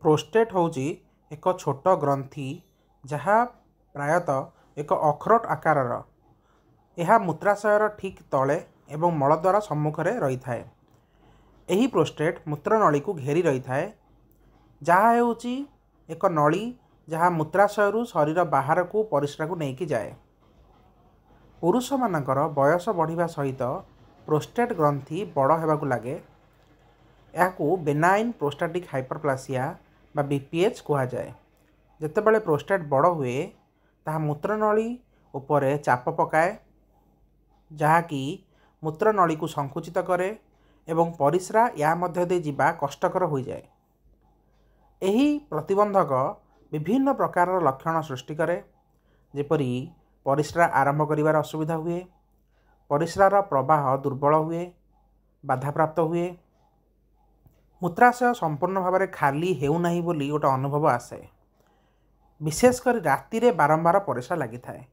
Prostate ହେଉଛି ଏକ ଛୋଟ ଗ୍ରନ୍ଥି ଯାହା ପ୍ରାୟତଃ ଏକ ଅଖରୋଟ ଆକାରର। ଏହା ମୂତ୍ରାଶୟର ଠିକ୍ ତଳେ ଏବଂ ମଳଦ୍ୱାର ସମ୍ମୁଖରେ ରହିଥାଏ। ଏହି ପ୍ରୋଷ୍ଟେଟ୍ ମୂତ୍ରନଳୀକୁ ଘେରି ରହିଥାଏ, ଯାହା ହେଉଛି ଏକ ନଳୀ ଯାହା ମୂତ୍ରାଶୟରୁ ଶରୀର ବାହାରକୁ ପରିସ୍ରାକୁ ନେଇକି ଯାଏ। ପୁରୁଷମାନଙ୍କର ବୟସ ବଢ଼ିବା ସହିତ ପ୍ରୋଷ୍ଟେଟ୍ ଗ୍ରନ୍ଥି ବଡ଼ ହେବାକୁ ଲାଗେ। ଏହାକୁ ବେନାଇନ୍ ପ୍ରୋଷ୍ଟାଟିକ୍ ହାଇପରପ୍ଲାସିଆ ବା BPH କୁହାଯାଏ। ଯେତେବେଳେ ପ୍ରୋଷ୍ଟେଟ୍ ବଡ଼ ହୁଏ, ତାହା ମୂତ୍ରନଳୀ ଉପରେ ଚାପ ପକାଏ, ଯାହାକି ମୂତ୍ରନଳୀକୁ ସଂକୁଚିତ କରେ ଏବଂ ପରିସ୍ରା ୟା ମଧ୍ୟ ଦେଇ ଯିବା କଷ୍ଟକର ହୋଇଯାଏ। ଏହି ପ୍ରତିବନ୍ଧକ ବିଭିନ୍ନ ପ୍ରକାରର ଲକ୍ଷଣ ସୃଷ୍ଟି କରେ, ଯେପରି ପରିସ୍ରା ଆରମ୍ଭ କରିବାରେ ଅସୁବିଧା ହୁଏ, ପରିସ୍ରାର ପ୍ରବାହ ଦୁର୍ବଳ ହୁଏ, ବାଧାପ୍ରାପ୍ତ ହୁଏ, ମୂତ୍ରାଶୟ ସମ୍ପୂର୍ଣ୍ଣ ଭାବରେ ଖାଲି ହେଉନାହିଁ ବୋଲି ଗୋଟେ ଅନୁଭବ ଆସେ। ବିଶେଷ କରି ରାତିରେ ବାରମ୍ବାର ପରିସ୍ରା ଲାଗିଥାଏ।